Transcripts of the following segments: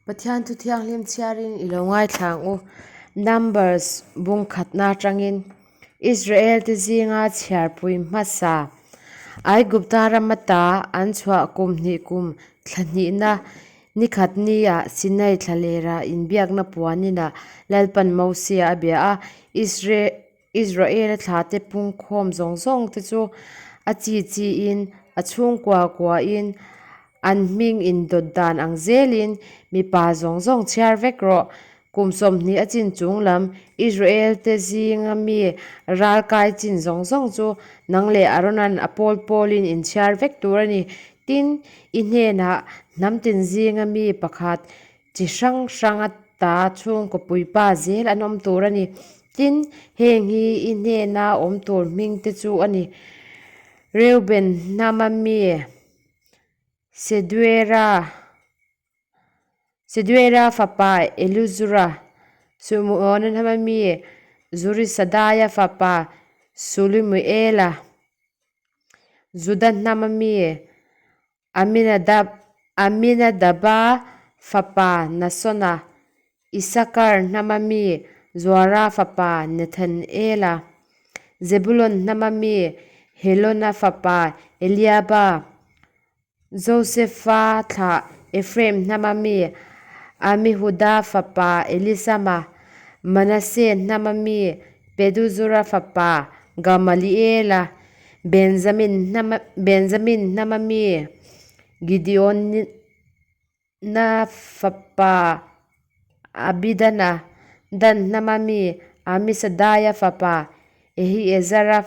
Pathian thu thianghlim chhiarin i lo ngaithla ang u. Numbers bung khatna atangin Israel te zinga chhiarpui hmasa Aigupta ram ata an chhuah kum hnih kum thla hnihna ni khat nia Sinai thlalera inbiakna puaninah Lalpan Mosia a bia a, Israel-a thlate pungkhawm zawng zawng te chu a chi chiin, a chhungkua kuain, an hming indawt dan ang zelin mipa zawng zawng chhiar vek rawh. Kum 20 a chin chung lam Israel te zinga mi ral kai chin zawng zawng chu nang leh Aaron-a'n a pawl pawlin in chhiar vek tur a ni. Tin, i hnenah hnam tin zinga mi pakhat Chi hrang hrang ata chhungkaw puipa zel an awm tur a ni. Tin, heng hi i hnena awm tur hming te chu a ni. Reuben hnama mi Seduera, Seduera fapa Elizura, Simeona hnama mi Zurisadaia fapa Sulimuela, Juda hnama mi Aminadab, Aminadaba fapa Nasona, Isakar hnama mi Zuara fapa Nethanela, Zebulon hnama mi Helona fapa Eliaba, Josefa thlah Ephraim hnama mi Amihuda fapa Elisama, Manasseh hnama mi Peduzura fapa Gamaliela, Benjamin hnama Benjamin hnama mi Gideon-a fapa Abidana, Dan hnama mi Amisadaia fapa Ehiezara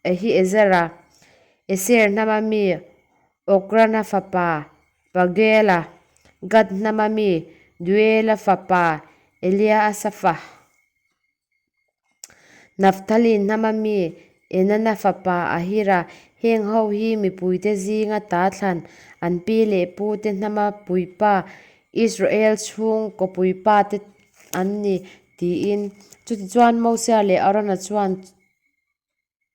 Ehiezera, Eser hnama mi Okrana fapa Pagiela, Gad hnama mi Duela fapa Eliasafa. Naphtali hnama mi Enana fapa Ahira, heng ho hi mipuite zinga ta thlan an pi leh pu te hnama puipa Israel chhungkaw puipa te an ni tiin. Chutichuan Mosia leh Arona chuan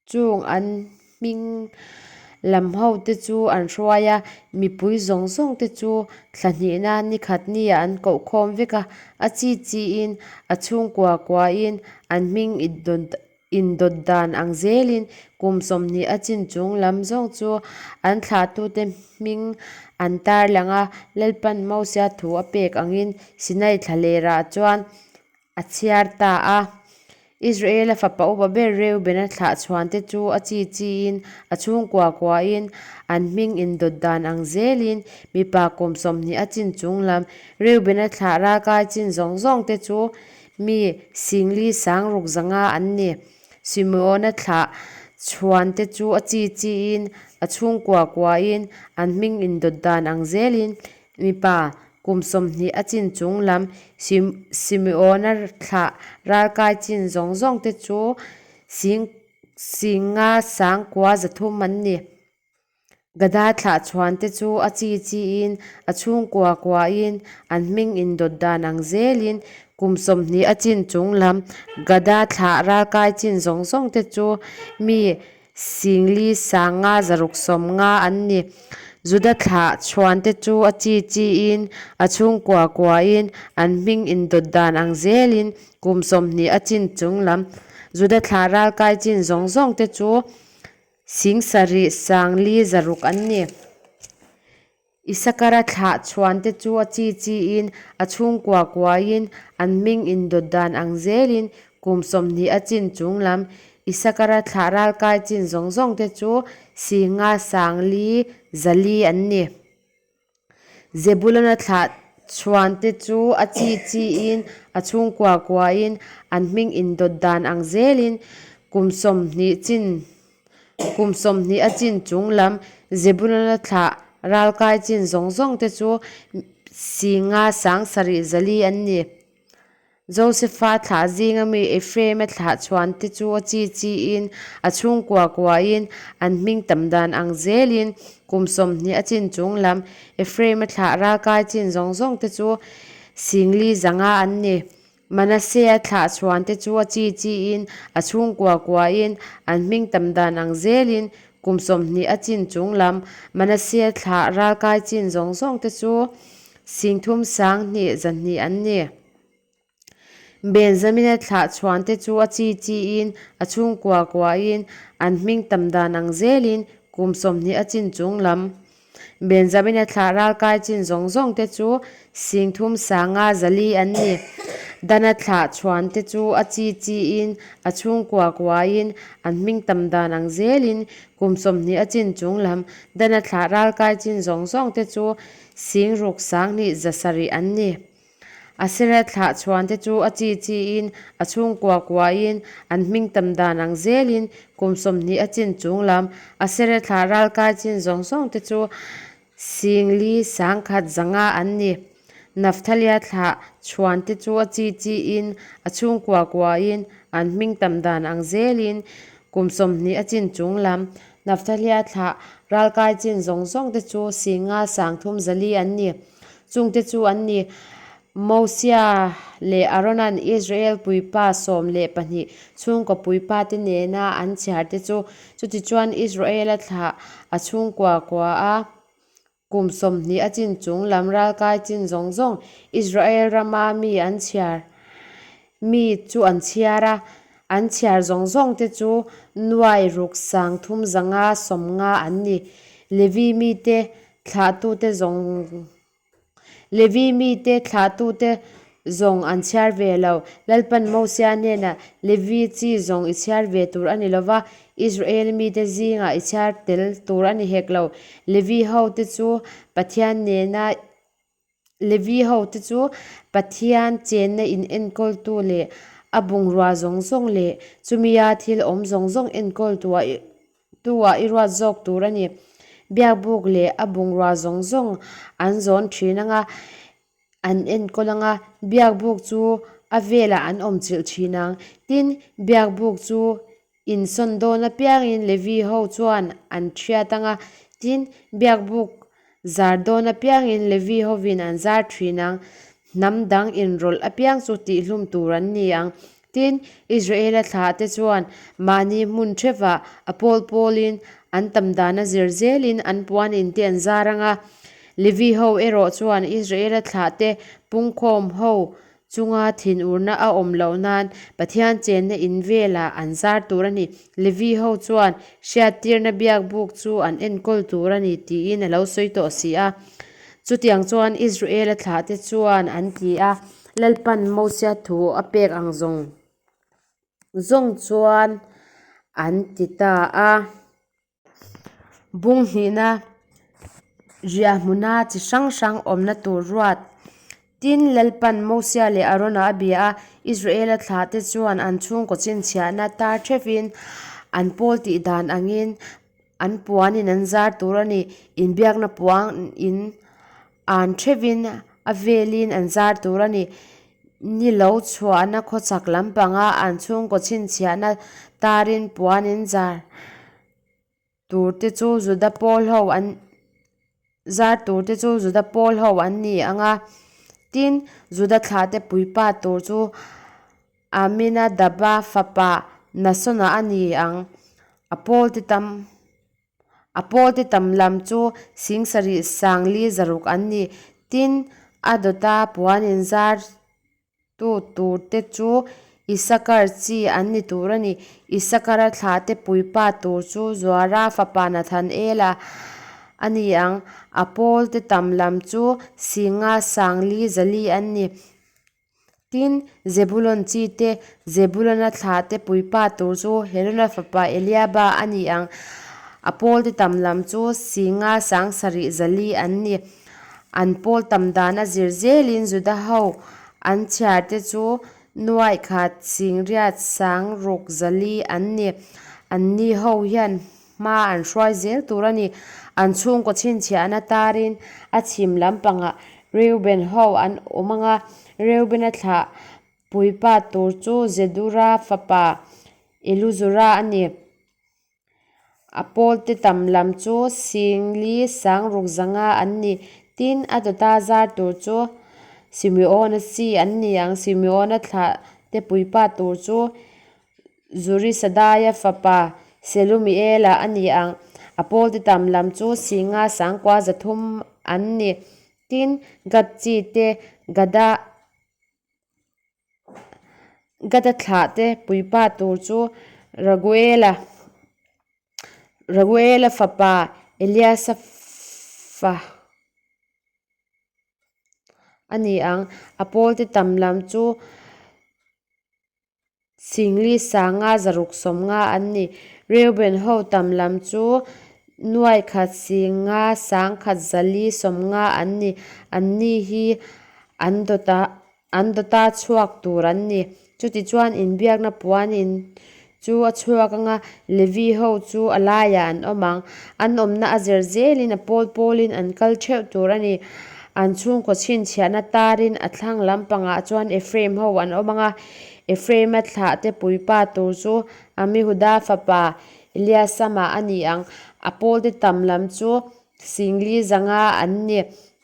Chung an hming lam ho te chu an hruai a, mipui zawng zawng te chu thla hnihna ni khat nia an koh khawm vek a, a chi chiin a chhungkua kuain an hming indawt dan ang zelin kum 20 a chin chung lam zawng chu an thlahtute hming an tarlang a, Lalpan Mosia thu a pek angin Sinai thlalerah chuan a chhiar ta a. Israel-a fapa upa ber Reuben-a thlah chhuante chu a chi chiin, a chhungkua kuain, an hming indawt dan ang zelin mipa kum 20 a chin chung lam Reuben-a thlah ralkai chin zawng zawngte chu mi singli sang ruk zanga an ni. Simeon-a thlah chhuante chu a chi chiin, a chhungkua kuain, an hming indawt dan ang zelin Mipa, kum 20 a chin chung lam Simeona thlah ralkai chin zawng zawng te chu sing singa sangkua 300 an ni. Gada thlah chhuan te chu a chi chiin, a chhungkua kuain, an hming indawt dan ang zelin kum 20 a chin chung lam Gada thlah ralkai chin zawng zawng te chu mi Singli sanga zaruk 50 an ni. Juda thlah chhuante chu a chi chiin, a chhungkua kuain, an hming indawt dan ang zelin kum 20 a chin chung lam Juda thlah ralkai chin zawng zawngte chu sing sarih sangli 600 an ni. Isakara thlah chhuante chu a chi chiin, a chhungkua kuain, an hming indawt dan ang zelin kum 20 a chin chung lam Isakara thlah ralkai chin zawng zawngte chu singa sangli 400 an ni. Zebulona thlah chhuante chu a chi chiin, a chhungkua kuain, an hming indawt dan ang zelin kum 20 chin Kum 20 a chin chung lam Zebulun-a thlah ralkai chin zawng zawng te chu singa sang sarih 400 an ni. Josefa thlah zinga mi Ephraim-a thlah chhuan te chu a chi chiin, a chhungkua kuain, an hming tam dan ang zelin kum 20 a chin chung lam Ephraim-a thlah ralkai chin zawng zawng te chu singli 500 an ni. Manasea thlah chhuante chu a chi chiin, a chhungkua kuain, an hming tam dan ang zelin kum 20 a chin chung lam Manasea thlah ralkai chin zawng zawngte chu 30 200 2 an ni. Benjamina thlah chhuante chu a chi chiin, a chhungkua kuain, an hming tam dan ang zelin kum 20 a chin chung lam. Benjamina thlah ralkai chin zawng zawngte chu 30 500 4 an ni. Dana thlah chhuante chu a chi chiin, a chhungkua kuain, an hming tam dan ang zelin kum 20 a chin chung lam. Dana thlah ralkai chin zawng zawngte chu 6 2 700 an ni. Asera thlah chhuante chu a chi chiin, a chhungkua kuain, an hming tam dan ang zelin kum 20 a chin chung lam. Asera thlah ralkai chin zawng zawngte chu 4 100 500 an ni. Nafthalia thlah chhuante chu a chi chiin, a chhungkua kuain, an hming tam dan ang zelin kum 20 a chin chung lam. Nafthalia thlah ralkai chin zawng zawngte chu 5 300 4 an ni. Chungte chu an ni, Mosia leh Aaronan Israel puipa 12 chhungkaw puipate nena an chhiarte chu. Chutichuan Israela thlah a chhungkua kua a, kum 20 a chin chung lam ralkai chin zawng zawng Israel rama mi an chhiar mi chu an chhiar a, an chhiar zawng zawngte chu nuai ruk 300 550 an ni. Levi mite thlahtute zawng Levi mite thlahtute zawng an chhiar ve lo. Lalpan Mosia hnenah, Levi chi zawng i chhiar ve tur a ni lo va, Israel mite zingah i chhiar tel tur a ni hek lo. Levi hote chu Pathian nena Levi hote chu Pathian chenna in enkawltu leh a bungrua zawng zawng leh chumia thil awm zawng zawng enkawltuah Tu-ah i ruat zawk tur a ni. Biakbuk leh a bungrua zawng zawng an zawn thin anga an enkawl anga biakbuk chu a velah an awm chilh thin ang. Tin, biakbuk chu insawn dawn apiangin Levi ho chuan an thiat anga tin, biakbuk Zar dawn apiangin Levi hovin an zar thin ang, hnam dang inrawlh apiang chu tihhlum tur an ni ang. Tin, Israela thlahte chuan mahni hmun thevah a pawl pawlin an tam dana zir zelin an puan inte an zar ang a. Levi ho erawh chuan Israela thlahte pungkhawm ho Chunga thinurna a awm loh nan Pathian chenna in velah an zar tur a ni. Levi ho chuan hriattirna biakbuk chu an enkawl tur a ni tiin a lo sawi tawh si a. Chutiang chuan Israela thlahte chuan an ti a, Lalpan Mosia thu a pek ang zawng zawng chuan an ti ta a. Bung hnihna riah hmuna chi hrang hrang awmna tur ruat. Tin, Lalpan Mosia leh Arona a bia a, Israela thlahte chuan an chhungkaw chhinchhiahna tar theuhin an pawl tih dan angin an puanin an zar tur a ni. Inbiakna puanin an theuhin a velin an zar tur a ni. Ni lo chhuahna khawchhak lampanga an chhungkaw chhinchhiahna tarin puan in zar tur te chu Juda pawl ho an zar tur te chu Juda pawl ho an ni ang a. Tin, Juda thlahte puipa tur chu Aminadaba fapa Nasona a ni ang. A pawl te tam. A pawlte tam lam chu 7 4 600 an ni. Tin, a dawta puan inzar tu turte chu Isakar chi an ni tur a ni. Isakara thlahte puipa tur chu Zuara fapa Nathanela a ni ang. A pawlte tam lam chu 5 4 400 an ni. Tin, Zebulon chi te, Zebulona thlah te puipa tur chu Helona fapa Eliaba a ni ang. A pawl te tam lam chu 5 7 400 an ni. An pawl tam dan a zir zelin Juda ho an chhiar te chu 1,000 8 6 400 an ni. Anni ho hian hma an hruai zel tur a ni. An chhungkaw chhinchhiahna tarin a chhim lampangah Reuben ho an awm ang a, Reuben-a thlah puipa tur chu Zedura fapa Eluzura a ni. A pawlte tam lam chu 4 6 500 an ni. Tin, a dawta zar tur chu Simeona chi an ni ang. Simeona thlah te puipa tur chu Zurisadaia fapa Selumiela a ni ang. A pawlte tam lam chu 5 9 300 an ni. Tin, Gad chi te, Gada Gada thlah te puipa tur chu Raguela Raguela fapa Eliasapha a ni ang. A pawlte tam lam chu Singli sanga zaruk sawmnga an ni. Reuben ho tam lam chu nuaikhat singa sangkhat zali sawmnga an ni. Anni hi an dawta an dawta chhuak tur an ni. Chutichuan inbiakna puanin chu a chhuak anga Levi ho chu a laiah an awm ang. An awmna a zir zelin a pawl pawlin an kal theuh tur a ni. An chhungkaw chhinchhiahna tarin a thlang lampangah chuan Ephraim ho an awm anga Ephraim-a thlahte puipa tur chu Amihuda fapa Eliasama a ni ang. A pawlte tam lam chu Singli zanga an ni.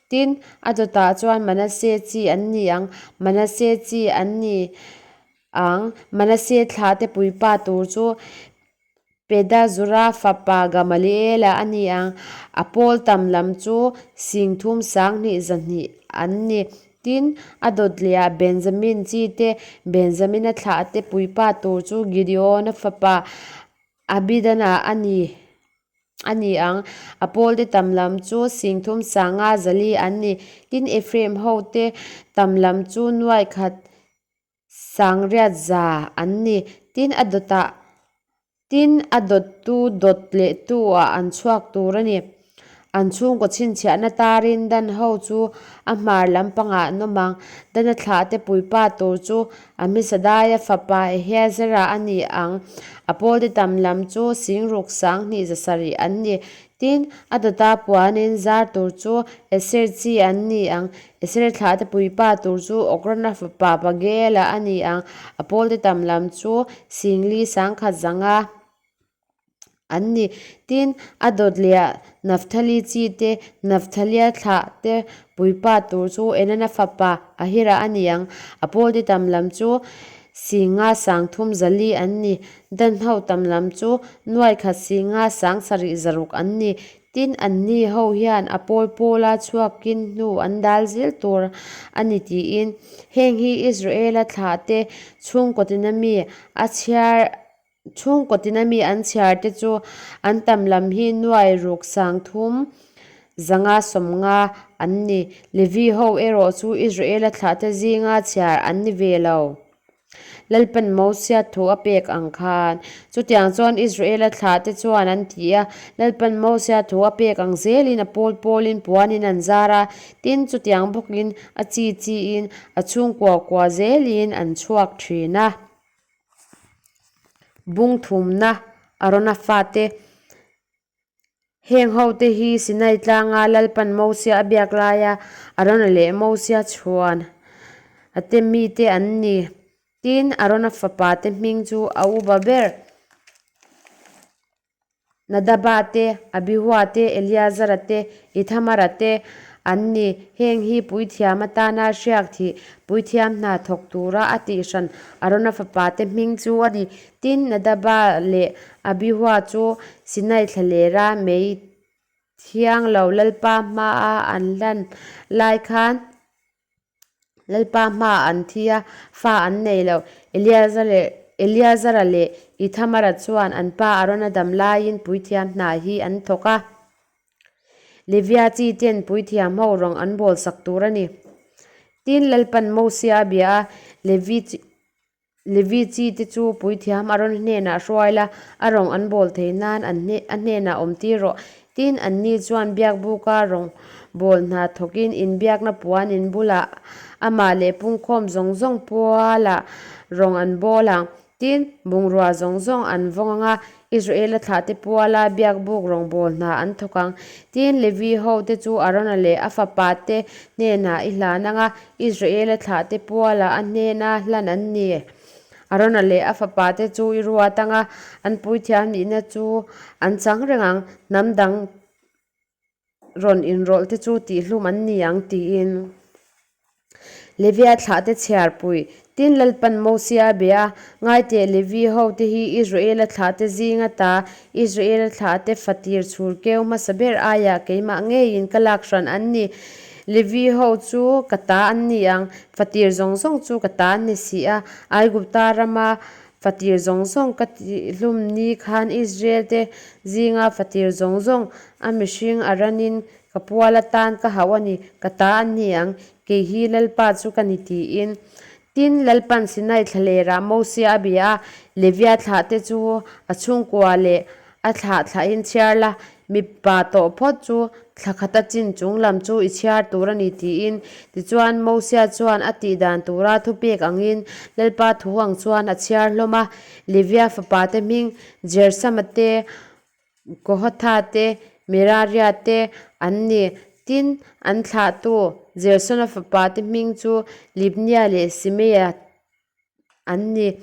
Tin, a dawtah chuan Manasseh chi an ni ang. Manasseh chi an ni ang. Manasseh thlahte puipa tur chu Pedazura fapa Gamaliela a ni ang. A pawl tam lam chu singthum sanghnih zahnih an ni. Tin, a dawt lehah Benjamin chi te, Benjamina thlah te puipa tur chu Gideona fapa Abidana a ni a ni ang. A pawl te tam lam chu singthum sanga zali an ni. Tin, Ephraim ho te tam lam chu nuaikhat Sangriat za an ni. Tin, a dawtah Tin, a dawttu dawt lehtu ah an chhuak tur a ni. An chhungkaw chhinchhiahna tarin Dan ho chu a hmar lampangah an awm ang. Dana thlahte puipa tur chu Amisadai-a fapa Ehiezera a ni ang. A pawlte tam lam chu Singruk sanghnih zasarih an ni. Tin, a dawta puanin zar tur chu Eser chi an ni ang. Eser thlahte puipa tur chu Okrana fapa Pagela a ni ang. A pawlte tam lam chu Singli sangkhat zanga an ni. Tin, a dawt lehah Naftali chi te, Nafthalia thlah te puipa tur chu Enana fapa Ahira a ni ang. A pawlte tam lam chu Singa sangthum zali an ni. Dan ho tam lam chu nuaikhat Singa sangsarih zaruk an ni. Tin, anni ho hian a pawl pawla chhuakin hnu an dal zel tur a ni tiin, heng hi Israela thlahte chhungkaw tina mi a chhiar chhungkaw tina mi an chhiar te chu an tam lam hi nuai ruk sangthum zanga sawmnga an ni. Levi ho erawh chu Israela thlahte zinga chhiar an ni ve lo. Lalpan Mosia thu a pek ang khan. Chutiang chuan Israela thlahte chuan an ti a, Lalpan Mosia thu a pek ang zelin a pawl pawlin puanin an zar a, tin chutiang bawkin a chi chiin a chhungkua kua zelin an chhuak thin a. Bung thumna Arona fate Heng hote hi Sinai tlanga Lalpan Mosia a biak laia Arona leh Mosia chhuan a te mite an ni. Tin, Arona fapa te hming chu a upa ber Nadaba te, Abihua te, Eleazara te, Ithamara te an ni. Heng hi puithiam atana hriak thih puithiam hna thawk tura a tihhran Arona fapa te hming chu a ni. Tin, Nadaba leh Abihua chu Sinai thlalera mei thiang lo Lalpa hmaa an hlan lai khan Lalpa hmaah an thi a, fa an nei lo. Eleazara leh Ithamara chuan an pa Arona dam laiin puithiam hna hi an thawk a. Levia chi ten puithiam ho rawng an bawlsak tur a ni. Tin, Lalpan Mosia a bia a, Levi Levi chi te chu puithiam Aron hnenah hruai la, a rawng an bawl thei nan an a hnenah awm tir rawh. Tin, anni chuan biakbuka rawng bawl hna thawkin inbiakna puan in bulah amah leh pungkhawm zawng zawng pualah rawng an bawl ang. Tin, bungrua zawng zawng an vawng ang a, Israela thlahte puala biakbuk rawngbawl hna an thawk ang. Tin, Levi hote chu Arona leh a fapate hnenah i hlan ang a, Israela thlahte puala a hnena hlan an ni. Arona leh a fapate chu i ruat ang a, an puithiam nihna chu an chang reng ang, hnam dang rawn inrawlh te chu tihhlum an ni ang tiin Levia thlahte chhiarpui. Tin, Lalpan Mosia a bia a, Ngaiteh, Levi hote hi Israela thlahte zinga ta, Israela thlahte fatir chhur keu hmasa ber aiah keimah ngeiin ka lak hran an ni. Levi ho chu ka ta an ni ang, fatir zawng zawng chu ka ta an ni si a. Aigupta rama fatir zawng zawng ka tihlum ni khan Israel te zinga fatir zawng zawng a mihring a ranin ka pual atan ka hauh a ni, ka ta an ni ang, kei hi Lalpa chu ka ni tiin. Tin, Lalpan Sinai thlalerah Mosia a bia a, Levia thlahte chu a chhungkua leh a thlah thlahin chhiar la, mipa tawh phawt chu thla khata chin chung lam chu i chhiar tur a ni tiin. Tichuan, Mosia chuan a tih dan tura thupek angin Lalpa thu ang chuan a chhiar hlawm a, Levia fapate hming Jersama te, Kohotha te, Meraria te an ni. Tin, an thlahtu Gersona fapate hming chu Libnia leh Simeia an ni.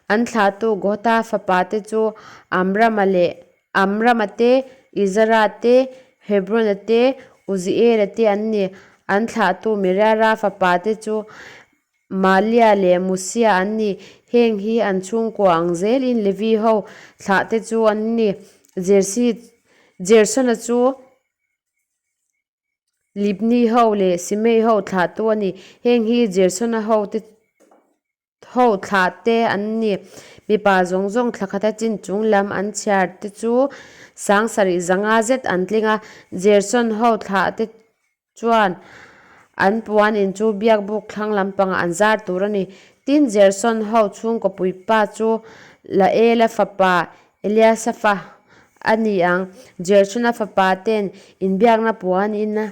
An thlahtu Gohotha fapate chu Amrama leh Amrama te, Izara te, Hebrona te, Uziela te an ni. An thlahtu Merara fapate chu Malia leh Musia an ni. Heng hi an chhungkua ang zelin Levi ho thlahte chu an ni. Jersi, Gersona chu Libni ho leh Simei ho thlahtu a ni. Heng hi Gersona hote ho thlahte an ni. Mipa zawng zawng thla khata chin chung lam an chhiar te chu sangsarih zanga zet an tling a. Gerson ho thlahte Chuan, an puan in chu biakbuk thlang lampangah an zar tur a ni. Tin, Gerson ho chhungkaw puipa chu Laela fapa Eliasafa a ni ang. Gersona fapa ten inbiakna puan in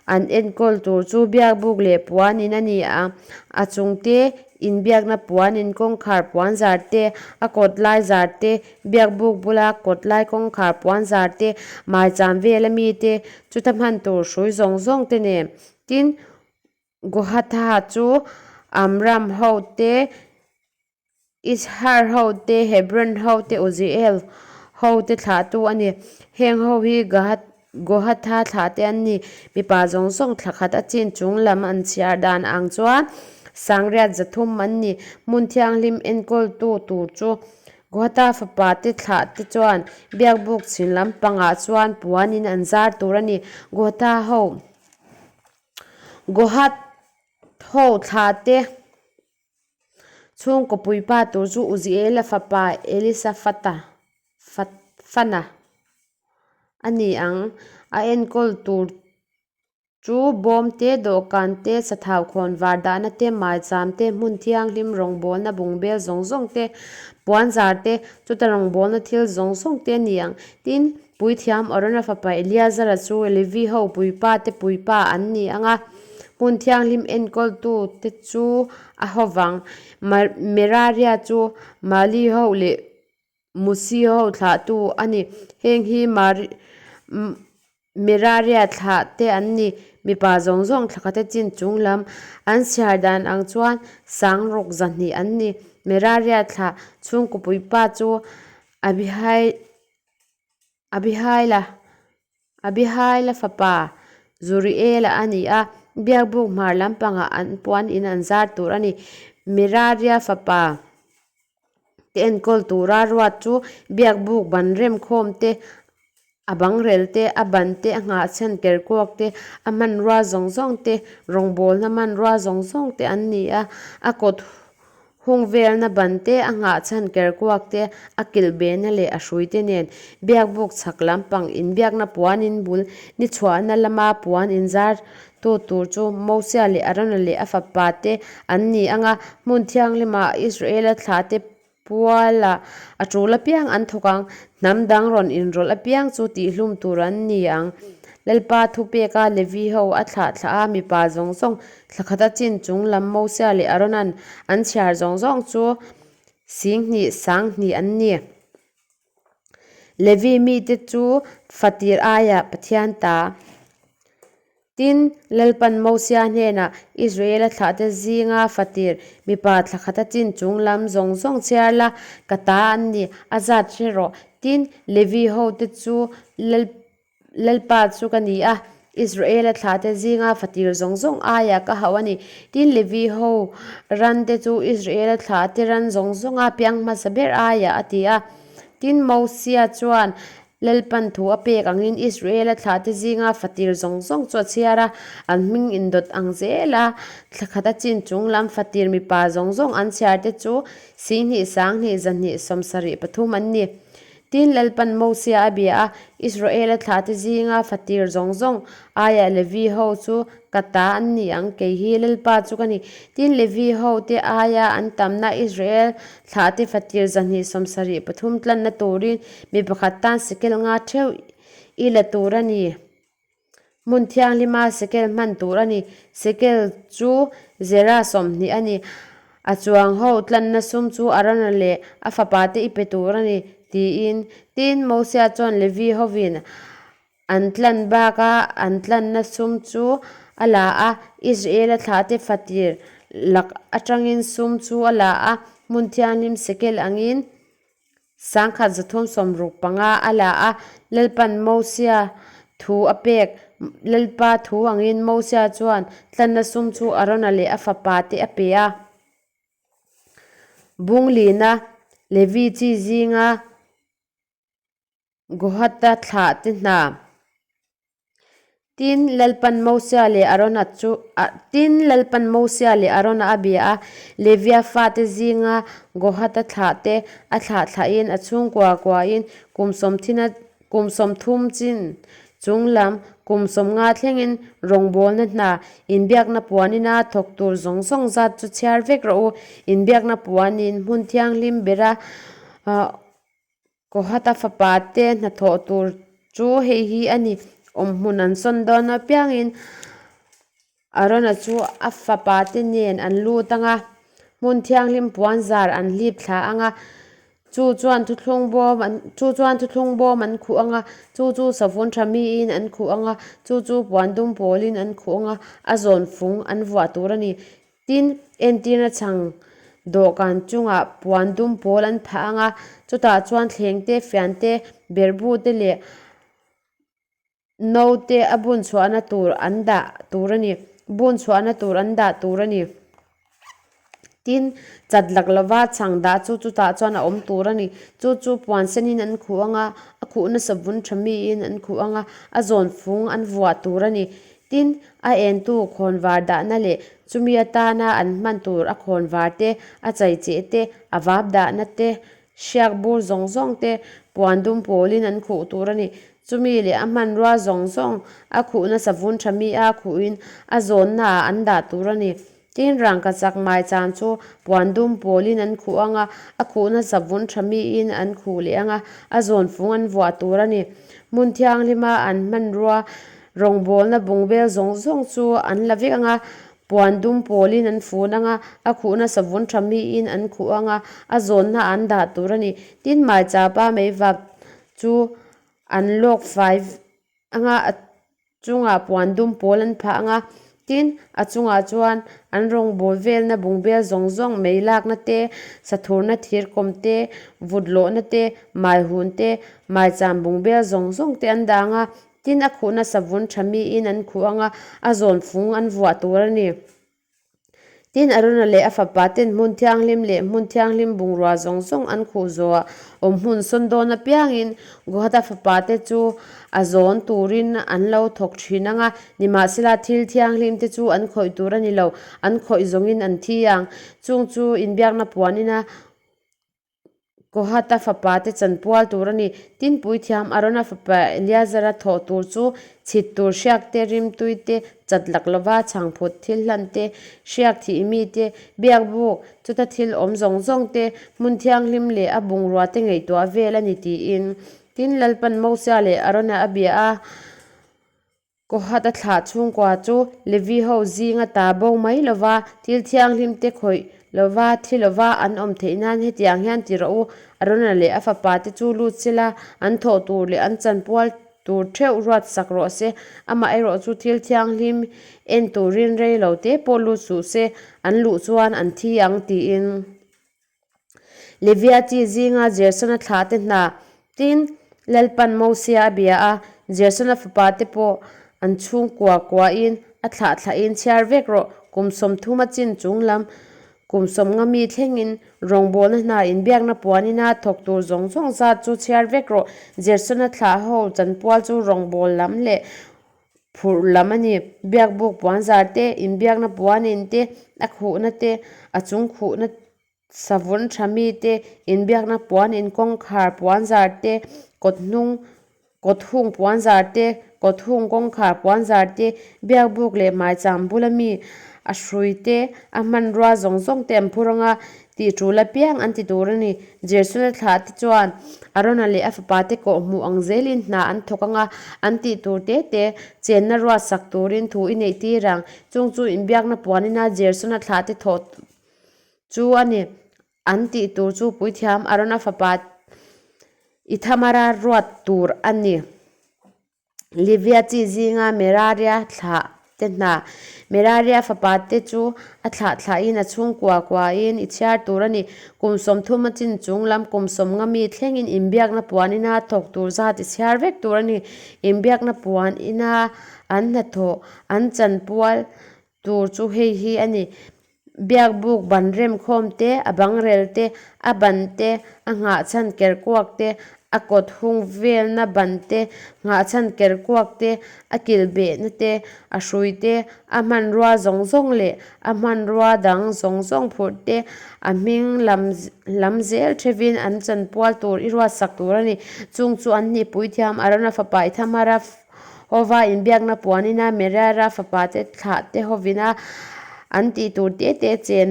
an enkawl tur chu biakbuk leh puan in a ni ang. A chungte inbiakna puan in kawngkhar puan zar te, a kawt lai zar te, Biakbuk bula kawt lai kawngkhar puan zar te, maicham vela mite, chuta hman tur hrui zawng zawng te nen. Tin, Gohatha chu Amram ho te, Izhar ho te, Hebron ho te, Uziel ho te thlahtu a ni. Heng ho hi Gohatha thlah te an ni. Mipa zawng zawng thla khat a chin chung lam an chhiar dan ang chuan sangriat zathum an ni. Hmun thianghlim enkawltu tur chu Gohatha fapa te thlah te chuan biakbuk chhin lampangah chuan puanin an zar tur a ni. Gohatha ho Gohat ho thlah te chhungkaw puipa tur chu Uziela fapa Elisafata Fana a ni ang. A enkawl tur chu bawm te, dawhkan te, sathau khawn var dahna te, maicham te, hmun thianghlim rawngbawlna bungbel zawng zawng te, puanzar te, chuta rawngbawlna thil zawng zawng te a ni ang. Tin, Puithiam Arona fapa Eleazara chu Levi ho puipa te puipa an ni ang a, hmun thianghlim enkawltu te chu a ho vang. Meraria chu Mali ho leh Musi ho thlahtu a ni. Heng hi Meraria thlah te an ni. Mipa zawng zawng thlakhat a chin chung lam an chhiar dan ang chuan sangruk zahnih an ni. Meraria thlah chhungkaw puipa chu Abihaila Abihaila fapa Zuriela a ni a, biakbuk hmar lampangah an puan in an zar tur a ni. Meraria fapa te enkawl tura ruat chu biakbuk ban remkhawm te, a bangrel te, a ban te, a nghahchhan kerkuak te, a hmanrua zawng zawng te, rawngbawlna hmanrua zawng zawng te an ni a, a kawt hung velna ban te, a nghahchhan kerkuak te, a kilh behna leh a hrui te nen biakbuk chhak lampang inbiakna puan in bul ni chhuahna lama puan inzar Tu tur chu Mosia leh Arona leh a fapa te an ni ang a, hmun thianghlima Israela thlah te pualah a tul apiang an thawk ang. Hnam dang rawn inrawlh apiang chu tihhlum tur an ni ang. Lalpa thupeka Levi ho a thlah thlah a, mipa zawng zawng thla khata chin chung lam Mosia leh Arona'n an chhiar zawng zawng chu singhnih sanghnih an ni. Levi mite chu fatir aiah Pathian ta. Tin, Lalpan Mosia hnenah, Israela thlahte zinga fatir mipa thla khata chin chung lam zawng zawng chhiar la, ka ta an ni, a zat hre rawh. Tin, Levi hote chu Lalpa chu ka ni a, Israela thlahte zinga fatir zawng zawng aiah ka hauh a ni. Tin, Levi ho rante chu Israela thlahte ran zawng zawnga piang hmasa ber aiah a ti a. Tin, Mosia chuan. Lalpan thu a pek angin Israela thlahte zinga fatir zawng zawng chu a chhiar a, an hming indawt ang zel a. Thla khat a chin chung lam fatir mipa zawng zawng an chhiarte chu 10,000, 2,000, 200, 73 pathum an ni. Tin, Lalpan Mosia a bia a, Israela thlahte zinga fatir zawng zawng aiah Levi ho chu ka ta an ni ang, kei hi Lalpa chu ka ni. Tin, Levi ho te aia an tamna Israel thlahte fatir 273 pathum tlanna turin mi pakhat tan sekel nga theuh i la tur a ni. Hmun thianghlima sekel hman tur a ni. Sekel chu zera 20 a ni. A chuang ho tlanna sum chu Arona leh a fapate i pe tur a ni, tiin. Tin, Mosia chuan Levi hovin an tlan baka an tlanna sum chu a la a, Israela thlahte fatir lak atangin sum chu a la a, hmun thianghlim sekel angin 1365 a la a, Lalpan Mosia thu a pek. Lalpa thu angin Mosia chuan tlanna sum chu Arona leh a fapa te a pe a. Bunglina Levi chi zinga Gohata thlah te hna. Tin, Lalpan Mosia leh Arona chu Tin, Lalpan Mosia leh Arona a bia a, Levia fate zinga Gohata thlahte a thlah thlahin a chhungkua kuain kum sawmthina kum 30 chin chung lam kum 50 thlengin rawngbawlna hna inbiakna puanina thawk tur zawng zawng zat chu chhiar vek rawh u. Inbiakna puanin hmun thianghlim bera Kohata fapa te hnathawh tur chu hei hi a ni. Awmhmun an sawn dawn apiangin Arona chu a fapa te nen an lut ang a, hmun thianghlim puan zar an hlip thla ang a, chu chuan thuthlung bawm an chu chuan thuthlung bawm an khuh ang a, chu chu savun tha miin an khuh ang a, chu chu puan dum pawlin an khuh ang a, a zawn fung an vuah tur a ni. Tin, entirna chhang dawhkan chungah puan dum pawl an phah ang a, chutah chuan thleng te, fian te, berhbu te leh no te a bun chhuahna tur an dah tur a ni. Bun chhuahna tur an dah tur a ni. Tin, chat lak lova chhang dah chu chutah chuan a awm tur a ni. Chu chu puan senin an khuh ang a, a khuhna savun tha miin an khuh ang a, a zawn fung an vuah tur a ni. Tin, a entu khawnvar dahna leh chumi atana an hman tur a khawnvar te, a chaicheh te, a vap dahna te, hriak bur zawng zawng te, puan dum pawlin an khuh tur a ni. Chumi leh a hmanrua zawng zawng a khuhna savun tha mi a khuhin a zawnnaah an dah tur a ni. Tin, rangkachak maicham chu puan dum pawlin an khuh ang a, a khuhna savun tha miin an khuh leh ang a, a zawn fung an vuah tur a ni. Hmun thianghlima an hmanrua Rawngbawlna bungbel zawng zawng chu an la vek ang a, puan dum pawlin an fun ang a, a khuhna savun tha miin an khuh ang a, a zawnna an dah tur a ni. Tin, maichapa meivap chu an lawk fai ang a, a chungah puan dum pawl an phah ang a, tin, a chungah chuan an rawngbâwl velna bungbel zawng zawng, mei lakna te, sathurna thirkawm te, vut lawhna te, maihun te, maicham bungbel zawng zawng te an dah ang a, Tin, a khuhna savun tha miin an khuh ang a, a zawn fung an vuah tur a ni. Tin, Arona leh a fapa ten hmun thianghlim leh hmun thianghlim bungrua zawng zawng an khuh zawhah awm hmun sawn dawn apiangin Gohata fapa te chu a zawn turin an lo thawk thin ang a, nimahsela thil thianghlim te chu an khawih tur a ni lo, an khawih zawngin an thi ang. Chung chu inbiakna puanin a Kohata fapa te chanpual tur a ni. Tin, puithiam Arona fapa Eleazara thawh tur chu chhit tur hriak te, rimtui te, chat lak lova chhangphut thil hlan te, hriak thih mi te, biakbuk, chuta thil awm zawng zawng te, hmun thianghlim leh a bungrua te ngaihtuah vel a ni tiin. Tin, Lalpan Mosia leh Arona a bia a. Kohat a thlah chhungkua chu Levi ho zinga ta bo mai lova, thil thianghlim te khawih lova, thi lova an awm theih nan hetiang hian ti rawh u. Arona leh a fapa te chu lut sela, an thawh tur leh an chanpual tur theuh ruat sak rawh se. Amaherawh chu thil thianghlim en turin rei lo te pawh lut suh se, an luh chuan an thi ang tiin. Levia chi zinga Gersona thlah te hna. Tin, Lalpan Mosia a bia a, Gersona fapa te pawh an chhungkua kuahin a thlah thlahin chhiar vek rawh, kum 30 a chin chung lam. Kum 50 mi thlengin rawngbawlna hna inbiakna puan ina thawk tur zawng zawng zat chu chhiar vek rawh. Gersona thlah ho chanpual chu rawngbâwl lam leh phurh lam a ni. Biakbuk puanzar te, inbiakna puan in te, a khuhna te, a chung khuhna savun tha mi te, inbiakna puan in kawngkhar puanzar te, kawt hnung kawt hung puanzar te, kawt hung kawngkhar puanzar te, biakbuk leh hmaicham bula mi a hrui te, a hmanrua zawng zawng te an phur ang a, tih tul apiang an ti tur a ni. Jersona thlah te chuan Arona leh a fapa te kawh hmuh ang zelin hna an thawk ang a, an tih tur te te chenna ruat sak turin thu i neih tir ang. Chung chu inbiakna puanina Jersona thlah te thawh chu a ni. An tih tur chu puithiam Arona fapa Ithamara ruat tur a ni. Livia chi zinga Meraria thlah te hna. Meraria fapa te chu a thlah thlahin a chhungkua kuain i chhiar tur a ni. Kum 30 a chin chung lam kum 50 mi thlengin inbiakna puan ina thawk tur zat i chhiar vek tur a ni. Inbiakna puan ina an hnathawh an chanpual tur chu hei hi a ni. Biakbuk ban remkhawm te, a bangrel te, a ban te, a nghahchhan kerkuak te, a kawt hung velna ban te, nghahchhan kerkuak te, a kilhbehna te, a hrui te, a hmanrua zawng zawng leh a hmanrua dang zawng zawng phurh te, a hming lam lam zel thevin an chanpual tur i ruatsak tur a ni. Chung chu an nih puithiam Arona fapa Ithamara Hova inbiakna puanina Merara fapate thlahte hovina an tih tur te te chen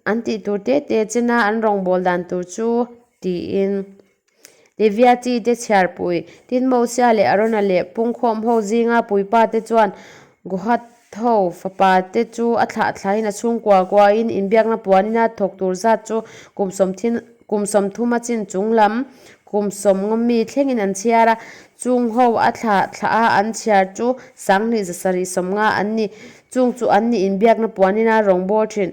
an tih tur te te chena an rawngbâwl dan tur chu tiin Levia chi te chhiarpui tin Mosia leh Arona leh pungkhawm ho zinga puipa te chuan Gohath ho fapa te chu a thlah thlain a chhungkua kuain inbiakna puanina thawk tur zat chu kum sawmthin kum 30 a chin chung lam kum 50 mi thlengin an chhiar a, chung ho a thlah thlah a an chhiar chu 20 7 50 an ni. Chung chu an ni inbiakna puanina rawngbâwl thin.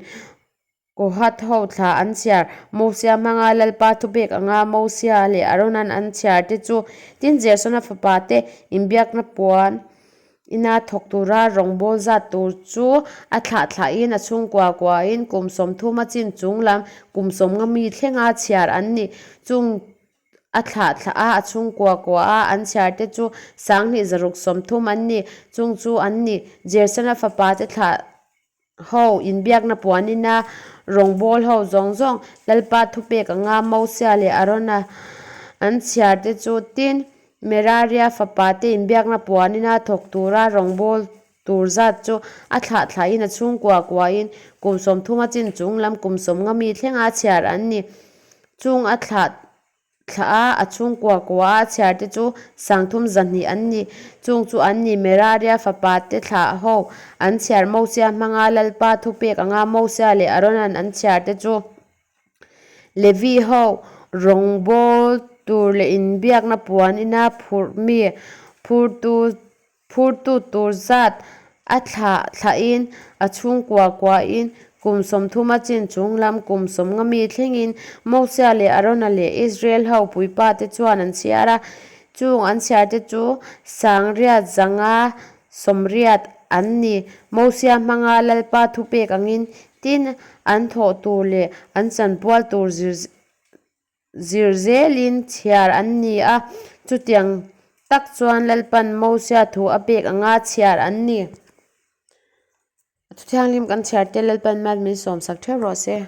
Kohath ho thla an chhiar. Mosia hmanga Lalpa thupek anga Mosia leh Aronan an chhiar te chu tin Gersona fapa te inbiakna puan ina thawk tura rawngbâwl zat tur chu a thlah thlahin a chhungkua kuain kum 30 a chin chung lam kum 50 mi thlenga chhiar an ni. Chung A thlah thlah a, a chhungkua kua a, an chhiar te chu 20 6 30 an ni. Chung chu an ni. Gersona fapa te thlah Ho inbiakna puanina rawngbâwl ho zawng zawng Lalpa thupek anga Mosia leh Arona an chhiar te chu tin, Meraria fapa te inbiakna puanina thawk tura rawngbâwl tur zat chu a thlah thlahin a chhungkua kuain kum 30 a chin chung lam kum 50 mi thlenga chhiar an ni. Chung a thlah Thla a, a chhungkua kua a chhiar te chu 30 200 an ni. Chung chu an ni Meraria fapa te thlah ho an chhiar Mosia hmanga Lalpa thupek anga Mosia leh Aronan an chhiar te chu Levi ho rawngbâwl tur leh inbiakna puan ina phurh mi phurtu Phurtu tur zat a thlah thlahin a chhungkua kuahin kum 30 a chin chung lam kum 50 mi thlengin Mosia leh Arona leh Israel ho puipa te chuan an chhiar a. Chung an chhiar te chu 800 580 an ni. Mosia hmanga Lalpa thupek angin tin an thawh tur leh an chanpual tur zir Zir zelin chhiar an ni a, chutiang tak chuan Lalpan Mosia thu a pek anga chhiar an ni. A thuthianghlim kan chhiar te Lalpan mal min sawmsak theuh rawh se.